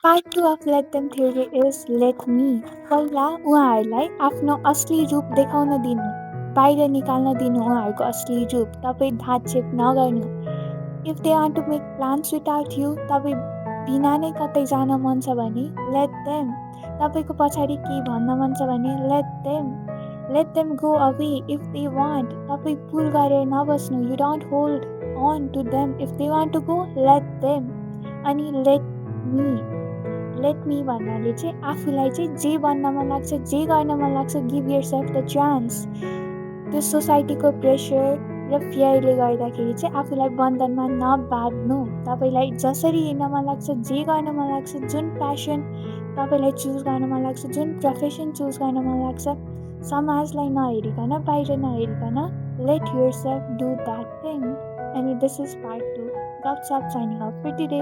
Part 2 of let them theory is let me. पहिला उहाँहरूलाई आफ्नो असली रूप देखाउन दिनु, बाहिर निकाल्न दिनु उहाँहरूको असली रूप। तपाईँ ढाँचछेप नगर्नु। If they want to make plans without you, तपाईँ बिना नै कतै जान मन छ भने लेट देम। तपाईँको पछाडि केही भन्न मन छ भने let them go away if they want. तपाईँ पुल गरेर नबस्नु। You don't hold on to them. If they want to go let them. अनि लेट मी भन्नाले चाहिँ आफूलाई चाहिँ जे बन्न मन लाग्छ, जे गर्न मन लाग्छ, गिभ योरसेल्फ द चान्स। त्यो सोसाइटीको प्रेसर र फियरले गर्दाखेरि चाहिँ आफूलाई बन्धनमा नबाँध्नु। तपाईँलाई जसरी हिँड्न मन लाग्छ, जे गर्न मन लाग्छ, जुन प्यासन तपाईँलाई चुज गर्न मन लाग्छ, जुन प्रोफेसन चुज गर्न मन लाग्छ, समाजलाई नहेरिकन, बाहिर नहेरिकन, let yourself do that thing. अनि दिस इज पार्ट 2 गपसप साइनिङ अफ फर टुडे।